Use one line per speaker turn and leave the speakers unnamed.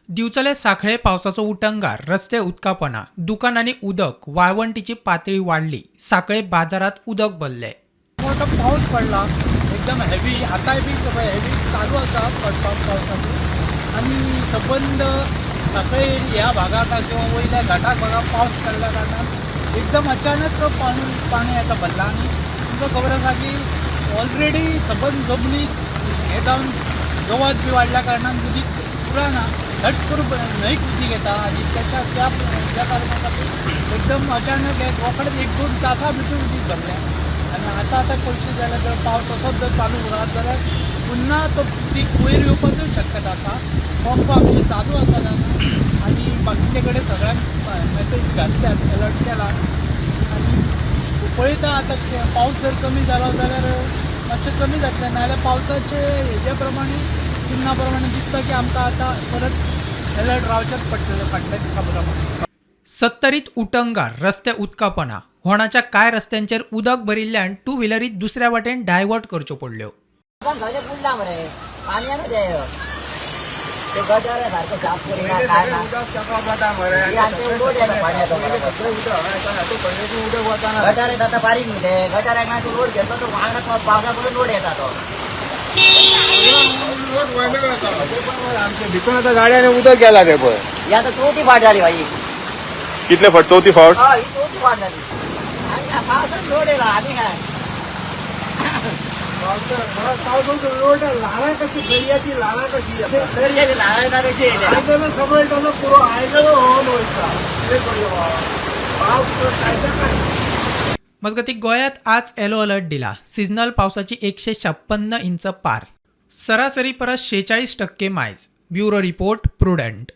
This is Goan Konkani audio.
दिवचले सांखळे पावसाचो उटंगार, रस्ते उदकापना, दुकानांनी उदक, वाळवंटीची पातळी वाडली. सांखळे बाजारात उदक भरलें.
मोठो पावस पडला, एकदम हेवी. आतांय बी हेवी चालू आसा पडपाक पावसाचो आनी सबंद सांखळे ह्या भागाक किंवा वयल्या घाटाक भागाक पावस पडल्या कारणान एकदम अचानक पाणी पाणी आतां भरलां. आनी तुमकां खबर आसा की ऑलरेडी सबंद जमनी हें जावन गवत बी वाडल्या कारणान उदीक उरना, घट करून न्हंयक उदीक येता. आनी त्याच्या त्या त्या कारणा खातीर एकदम अचानक एक रोखडेच एक दोन तासा भितर उदीक भरलें. आनी आतां आतां पयशे जाल्यार जर पावस असोच जर चालू उरत जाल्यार पुन्हा तो उदीक वयर येवपाचो शक्यता आसा. पंप आमचे चालू आसा आनी बाकीचे कडेन सगळ्यांक मॅसेज घातल्यात, अलर्ट केला. आनी पळयता आतां पावस जर कमी जालो जाल्यार मातशें कमी जातलें, नाजाल्यार पावसाचे हेजे प्रमाणे चिन्ना प्रमाणे दिसता की आमकां आतां परत अलर्ट रावचेंच पडटलें फाटल्या दिसा प्रमाणे.
सत्तरीत उटंगार, रस्ते उदकापना. होणाच्या कांय रस्त्यांचेर उदक भरिल्ल्यान टू व्हिलरी दुसऱ्या वाटेन डायव्हर्ट करच्यो पडल्यो.
दुकान सगळें बुडलां मरे, पाणयानूच हे ते गटर सारकें साफ करिना, काय ना. हे आमचे लोड येता पाणयाचो बरोबर. गटर येता आतां बारीक न्ही ते गटर ना, तो लोड घेतलो तो वांगडा पावसा करून लोड येता तो.
भितर आतां गाडयांनी उदक गेला रे पळय.
ही आतां चवथी फाट जाली भाई.
कितले फाट? चवथी फावट.
हय, ही चवथी फाट जाली आनी काय पावसान लोड येयला आनी काय.
ल्हारां कशी, दर्याची ल्हारां कशी येता.
दर्याची ल्हारां येता तशी येयल्या.
आयदनां सगळें पुरो आयदनां व्होवन वयता. कितें करूया बाबा, पावस तर काय काय.
मजगतीं, गोंयांत आज येलो अलर्ट दिला. सिजनल पावसाची 156 इंच पार, सरासरी परस 46% मायज. Bureau report, Prudent.